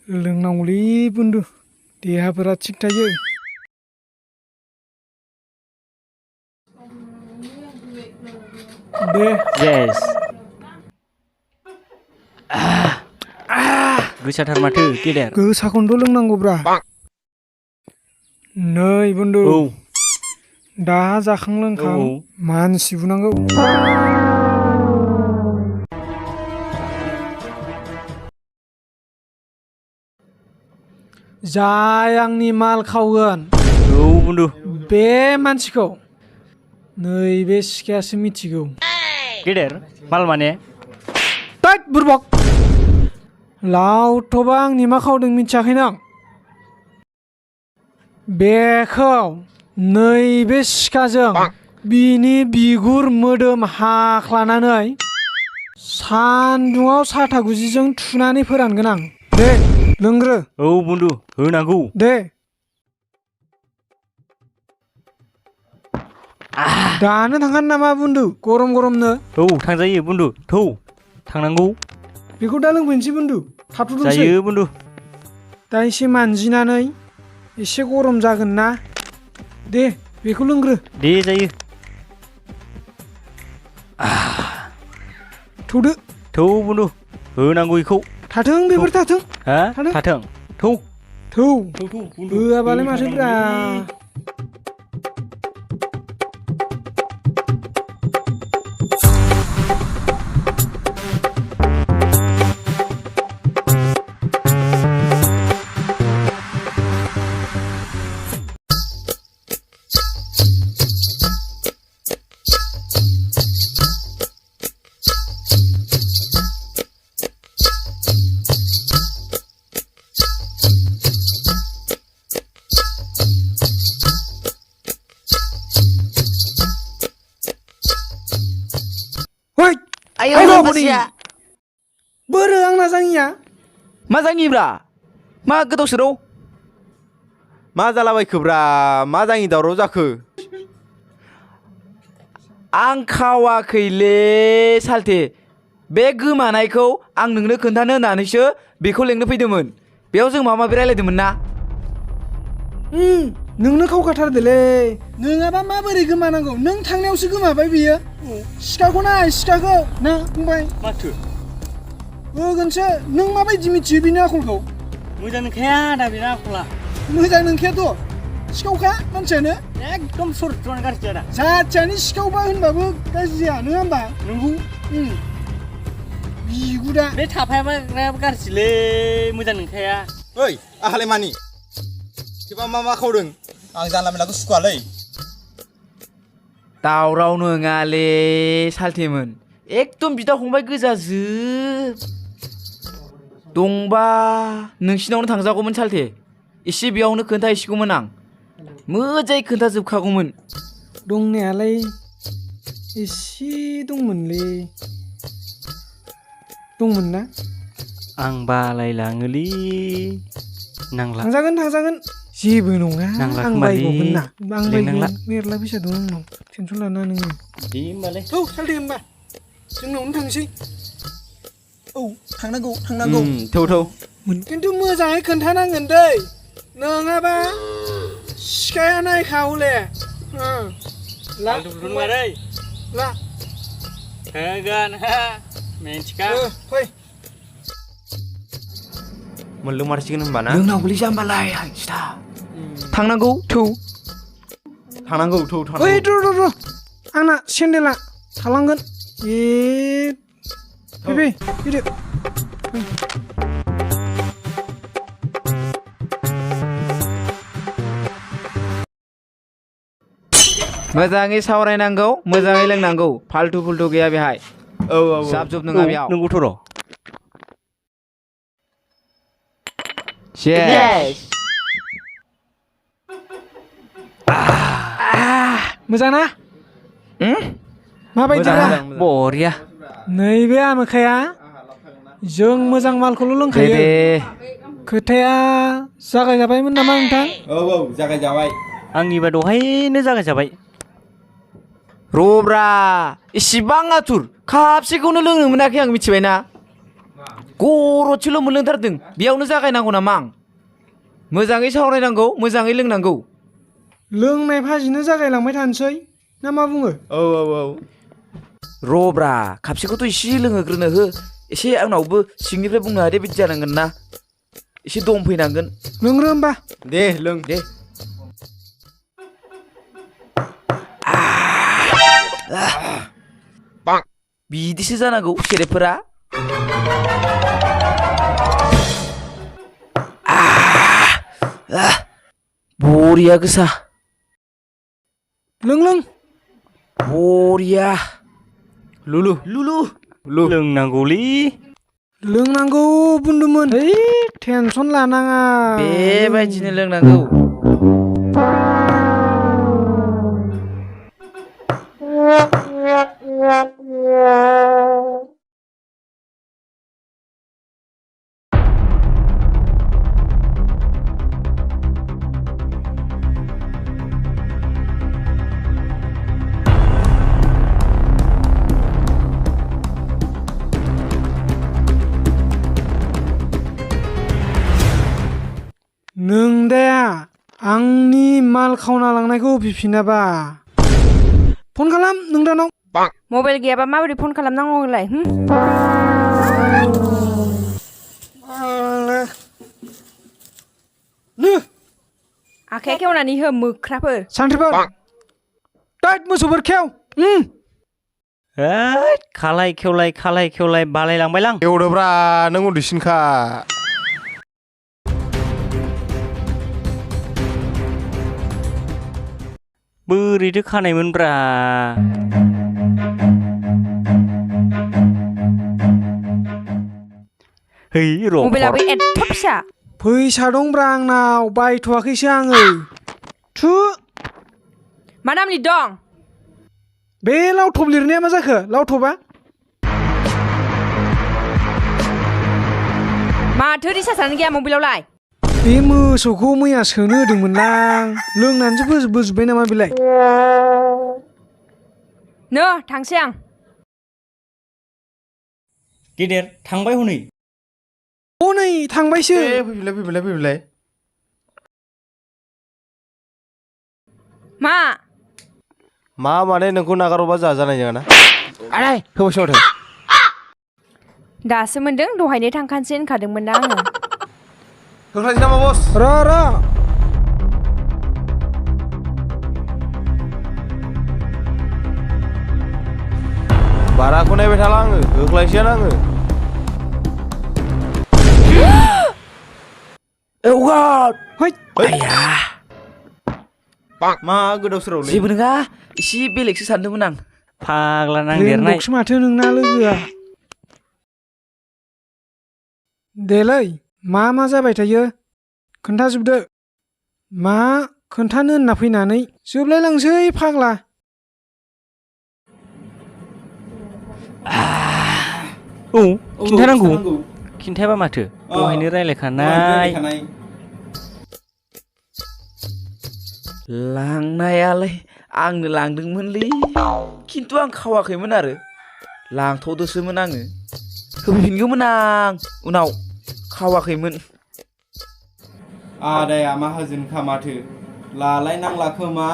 लोंनांगौलै बुन्दु देहाफोरा थिग थायो। दे येस गोसाथार माथो गेदेर। गोसाखौनोथ' लोंनांगौब्रा। नै बुन्दु औ दा जाखां लोंखां औ मानसि बुनांगौ। जाय आंनि माल खावगोन औ बुन्दु बे मानसिखौ नैबे सिखायासो मिथिगौ। गेदेर माल माने थोद बुरबक लावथबा आंनि मा खावदों मिथियाखै नों? बेखौ नैबे सिखाजों बिनि बिगुर मोदोम हाख्लानानै सान्दुङाव साथा गुजिजों थुनानै फोरानगोन आं। दे लोंग्रो। औ बुन्दु होनांगौ। दे दानो थांखानो नामा बुन्दु गरम गरमनो? औ थांजायो बुन्दु थौ थांनांगौ। बेखौ दा लोंफैनोसै बुन्दु थाथ'दोंसै। जायो बुन्दु। दा एसे मानजिनानै एसे गरम जागोन ना दे बेखौ लोंग्रो। दे जायो। थौदो थौ बुन्दु होनांगौ इखौ। थाथों बेफोर थाथों हा थाथों। थाथों थौ थौ थौ थौ बुन्दु होआबालाय माथोब्रा। Woi, Ayo ayo Mas ya. बोरो आंना जाङिया? मा जाङिब्रा? मा गोदाव सोराव? मा जालाबायखोब्रा मा जाङि दावराव जाखो? आं खावाखैले सालथे। बे गोमानायखौ आं नोंनो खोन्थानो होननानैसो बेखौ लेंनो फैदोंमोन। बेयाव जों माबा माबि रायलायदोंमोन ना? नोंनो खावखाथारदोलै। नोङाबा माबोरै गोमानांगौ? नों थांनायावसो गोमाबाय बियो। सिखाखौ नाय सिखाखौ ना फंबाय? माथो होगोनसो। नों माबायदि मिथियो बिनि आखलखौ? मोजां नंखाया दा बेना आखला मोजां नोंखायाथ'। सिखावखा मानसियानो। एकदम सरथ्रआनो गाज्रि जादा। जाथियानो सिखावबा होनबाबो गाज्रि जाया नङा होमबा? नंगौ बिगुदा। बे थाफायाबो गाज्रिलै मोजां नंखाया। ओइ आहालाय मानि? सोरबा मा खावदों? आं जानला मोनलाखौ सुखुवालै। दावराव नङाले सालथेमोन। एकदम बिदा फंबाय गोजाजोब। दंबा नोंसिनावनो थांजागौमोन सालथे। एसे बेयावनो खोन्थाहैसिगौमोन आं। मोजाङै खोन्थाजोबखागौमोन। दंनायालाय एसे दंमोनलै। दंमोन ना? आं बालायलाङोलै नांला। थांजागोन जेबो नङा। नांला आं खोमालै। बायगौमोन ना। आं लिंनांला। बायगोन। मेरला फैसा दं आंनाव। टेनसन लानाङा नोङो। दे होमबालाय। औ सालथे होनबा जोंनावनो थांसै। औ थांनांगौ थौ खिन्थु मोजाङै खोन्थानांगोन दै। नङाबा सिखाया नायखा हले। ला नङा दै ला होगोन हा मिन्थिखा। फै मोनलोंमारसिगोन होनबा ना? लोंनांगौलै जाम्बालाय सिथा। थांनांगौ थौ। थांनांगौ थौ ओइ थांनांगौ। र' आंना सेन्देला थालांगोन। फै फैदो। मोजाङै सावरायनांगौ मोजाङै लोंनांगौ। फाल्थु फुल्थु गैया बेहाय। औ जाब जुब नङा बेयाव। नंगौथ' र'। Yes. मोजां ना? माबायदिब्रा? बरिया। नैबे आमोखाया जों मोजां मालखौल' लोंखायो। दे खोथाया जागायजाबायमोन नामा नोंथां? औ जागायजाबाय। आंनिबा दहायनो जागायजाबाय। रब्रा इसिबां आथुर खापसेखौनो लोंनो मोनाखै आं मिथिबायना। गरदसेल' मोनलोंथारदों बेयावनो जागायनांगौ नामा आं मोजाङै सावरायनांगौ मोजाङै लोंनांगौ लोंनाय फाजिनो जागायलांबाय थानोसै ना मा बुङो? औ औ औ र'ब्रा खापसेखौथ' एसे लोंहोग्रोनो हो एसे आंनावबो सिंनिफ्राय बुंनो हादे बिदि जानांगोन ना एसे दम फैनांगोन लोंग्रो होमबा दे लों दे बिदिसो जानांगौ सेरेबफोरा बरिया गोसा लों लों बरिया लुलु लुलु लोंनांगौलै लोंनांगौ बुंदोंमोन है टेनसन लानाङा बेबायदिनो लोंनांगौ नों दाया आंनि माल खावना लांनायखौ होफैफिनाबा फन खालाम नोंदानाव मबाइल गैयाबा माबोरै फन खालामनांगौ होनलाय आखाइ खेवनानै हो मोख्राफोर सानथ्रिफोर टाइट मोसौफोर खेव हैद खालाय खेवलाय बालायलांबायलां एवदोब्रा नों उन्दैसिनखा बोरैथो खानायमोनब्रा है मबाइलाबो र' एथ' फिसा फैसा दंब्रा आंनाव बायथ'वाखैसो आङो थु मा नामनि दं बे लावथब लिरनाया मा जाखो लावथबा माथो रिसार्जआनो गैया मबाइलावलाय बे मोसौखौ मैया सोनो होदोंमोनलां लोंनानैसो फोजोबबाय नामा बेलाय नो थांसै आं गेदेर थांबाय हनै हनै थांबायसो फैफिनलाय मा मा माने नोंखौ नागारबा जाजानाय नङा ना आरे होबायसो माथो दासो मोनदों दहायनो थांखानोसै होनखादोंमोन ना आङो होखानोसै नामा बस र' बाराखौ नायबाय थाला आङो होख्लायसैयानो आङो मा गोदाव सोरावलै जेबो नङा एसे बेलेगसो सानदोंमोन आं फाग्ला नांदेरनाय रेनबक्स माथो नोंना लोगोआ देलै मा जाबाय थायो खोन्थाजोबदो मा खोन्थानो होनना फैनानै जोबलायलांसै फाग्ला औ खिन्थानांगौ खिन्थायाबा माथो दहायनो रायलायखानाय लांनायालाय आंनो लांदोंमोनलै खिन्थु आं खावाखैमोन आरो लांथ'दोसोमोन आङो होफैफिनगौमोन आं उनाव खावाखैमोन आदाया माहाजोनखा माथो लालाय नांला खोमा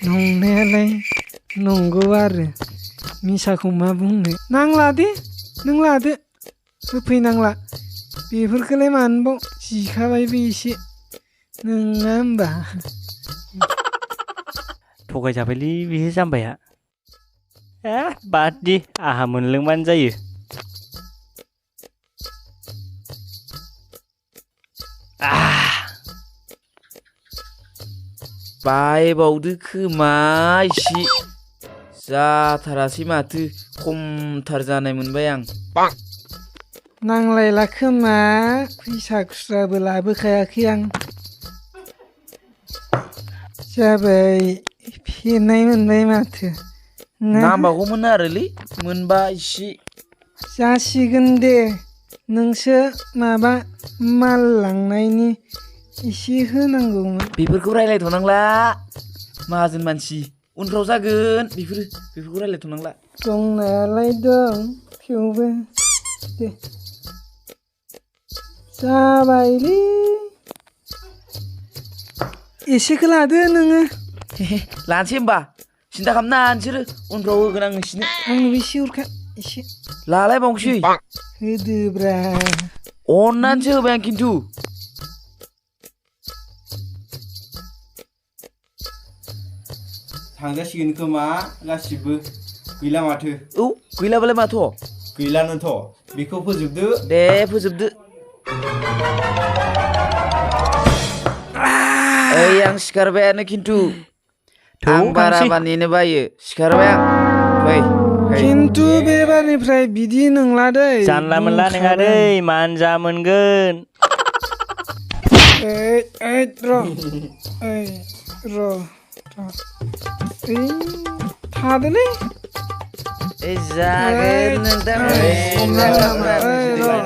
नंनायालाय नंगौ आरो मिसाखौ मा बुंनो नांला दे नों लादो होफैनांला बेफोरखौलाय मानोबाव जिखाबायबो एसे नोङा होमबा थगायजाबायलै बियो जाम्बाया बाद दि आहा मोनलोंबानो जायो बायबावदो खोमा एसे जाथारासै माथो खमथार जानाय मोनबाय आं नांलायला खोमा फैसा खुस्राबो लाबोखायाखै आं जाबाय फेनाय मोनबाय माथो नांबागौमोन आरोलै मोनबा एसे जासिगोन दे नोंसो माबा माल लांनायनि एसे होनांगौमोन बेफोरखौ रायलायथ'नांला माहाजोन मानसि उनफ्राव जागोन बेफोरखौ रायलायथ'नांला दंनायालाय दं थेवबो दे जाबायलै एसेखौ लादो नोङो लानोसै होमबा सिन्था खालामनाङा नोंसोरो उनफ्राव होगोन आं नोंसिनो आंनोबो एसे हरखा एसे लालायबावनोसै होदोब्रा अननानैसो होबाय आं खिन्थु थांजासिगोन खोमा गासिबो गैला माथो औ गैलाबालाय माथ' गैलानोथ' बेखौ फोजोबदो दे फोजोबदो ओइ आं सिखारबायानो खिन्थु आं बारा थांसै। नेनो बायो सिखारबाय आं फै खिन्थु बेबारनिफ्राय बिदि नंला दै जानला मोनला नङा दै मानजा मोनगोन ओइ र' थादोलै ओइ जागोन नोंथां ओइ र'